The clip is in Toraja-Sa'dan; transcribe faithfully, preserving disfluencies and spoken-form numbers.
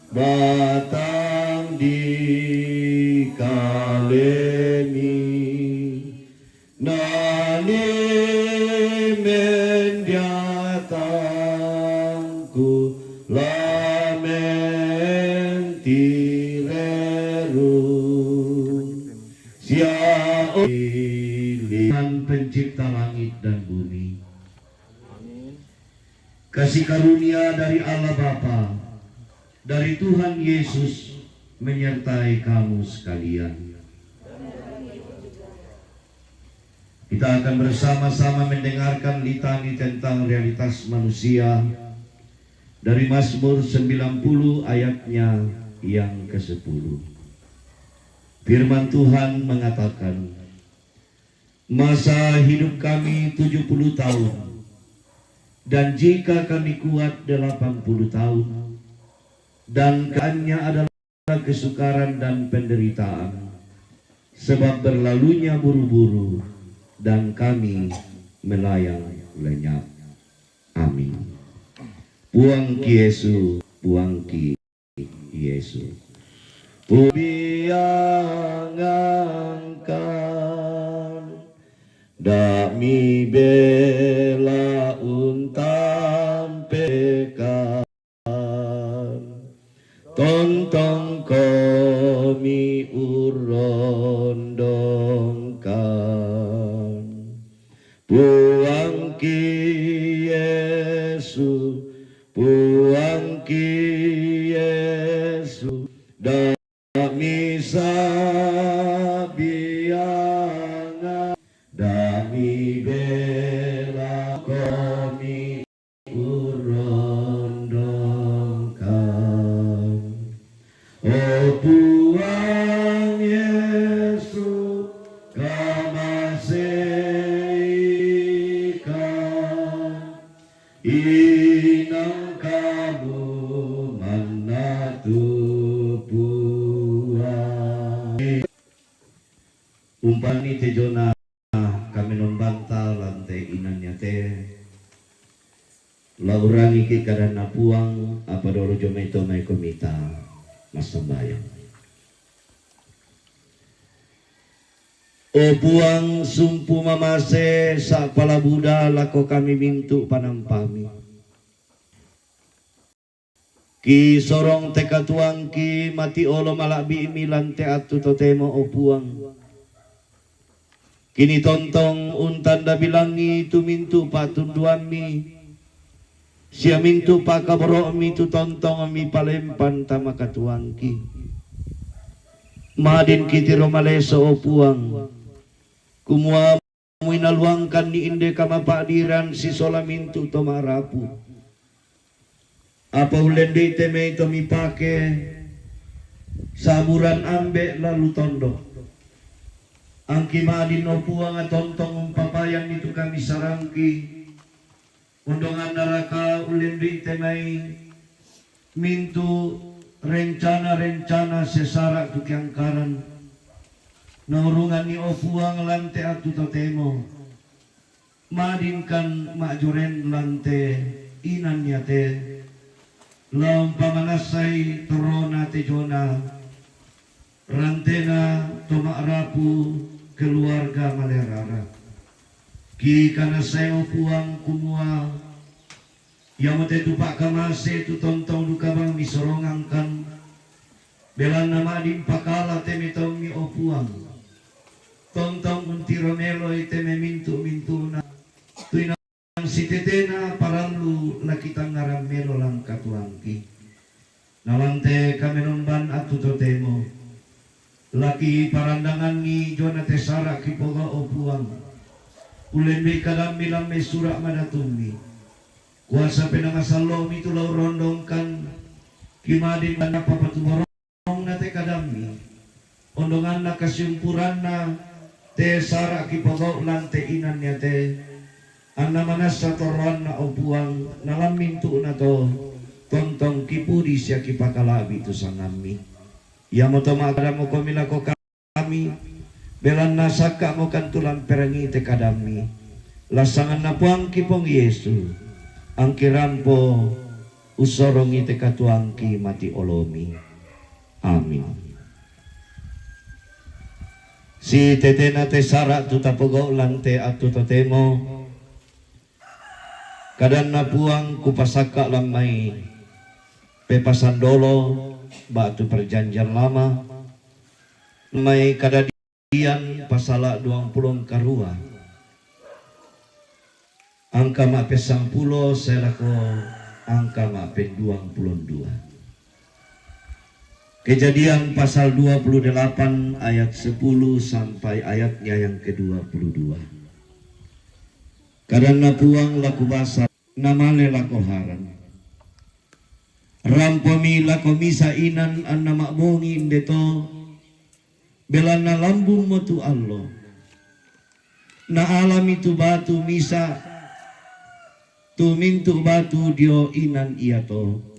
Batang di kalemi, nani mendiatangku lamen tireru. Sia Tuhan pencipta langit dan bumi. Kasih karunia dari Allah Bapa, dari Tuhan Yesus menyertai kamu sekalian. Kita akan bersama-sama mendengarkan litani tentang realitas manusia dari Mazmur sembilan puluh ayatnya yang kesepuluh. Firman Tuhan mengatakan, "Masa hidup kami tujuh puluh tahun, dan jika kami kuat delapan puluh tahun, dan keadaannya adalah kesukaran dan penderitaan, sebab berlalunya buru-buru, dan kami melayang lenyap." Amin. Puang ki Yesu, puang ki Yesu. Pubiangankan, dak mi bela untampekan. Tontong ko mi urondongkan. Puang ki Yesu, puang ki Yesu, dak mi sabiangan, dak mi bela ko mi urondongkan. O puang Yesu, kamaseikan, inang kamu manatu puang. Umpani te Jona kami nombanta lante inannya te. Laurangi ki kadanna Puang, apa dolo jo mai to mai komita massambayang. O Puang, sumpu mamase sa palabuda lako kami mintu panampami. Ki sorong te katuangki mati olo malabbi'mi lante attu totemo, o Puang. Kini tontong untanda bilangi tu mintu patunduammi, sia mintu pakaboro'mi tu tontong mi palempan tama katuangki. Madin kitiro maleso, o Puang, kumua muinaluangkan ni inde kamapa'diran sisola mintu to ma'rapu. Apa ullende'i te mai to mipake saburan ambe lalu tondok. Angki madin, o Puang, tontong umpapayanni tu kami sarangki. Ondonganna raka ullende'i te mai mintu rencana-rencana sesara tu kiangkaran. Naurunganni, o Puang, lante attu totemo. Madingkan ma'joren lante inannya te, lao umpamanassai torona te Jona, rantena to ma'rapu keluarga malerara. Kikanassai, o Puang, kumua iamote tu pa'kamase tu tontong duka bang misorongangkan, belanna madin pakala te mai taummi, o Puang. Tontong untiro meloi te mai mintu-mintu'na, tu inang sitetena parallu laki tangngarang melo lan katuangki. Nalante kamenomban attu totemo. Laki parandanganni Jona te sara kipogau, o Puang. Ullende'i kadammi lan mai sura' madatummi. Kuasa Penaa Masallo'mi tu lao rondongkan kimadin manapa patuborongna te kadammi. Ondonganna kasiumpuranna te sara kipogau lante inannya te. Anna manassa torroanna, o Puang, nalan mintu'na to tontong kipudi sia kipakala'bi tu sangammi. Iamoto ma'kadammokomi lako kami, belanna sakka'mokan tu lan perangi te kadammi. Lan sanganna Puangki Puang Yesu, angki rampo Usorongi te katuoangki mati olomi. Amin. Si tetena te sara' tu tapogau' lan te attu totemo, kadanna Puang kupasakka' lan mai Pepasandolo ba'tu Perjanjian Lama, mai Kadadian pasala' duangpulo karua, angka ma'pessampulo sae lako angka ma'penduangpulo dua. Kejadian pasal dua puluh delapan ayat sepuluh sampai ayatnya yang kedua puluh dua. Kadanna Puang lako basa, namale lako Haran. Rampomi lako misa inan anna ma'bongi inde to, belanna lambummo tu allo. Naalami tu batu misa, tu mintu' batu dio inan iato.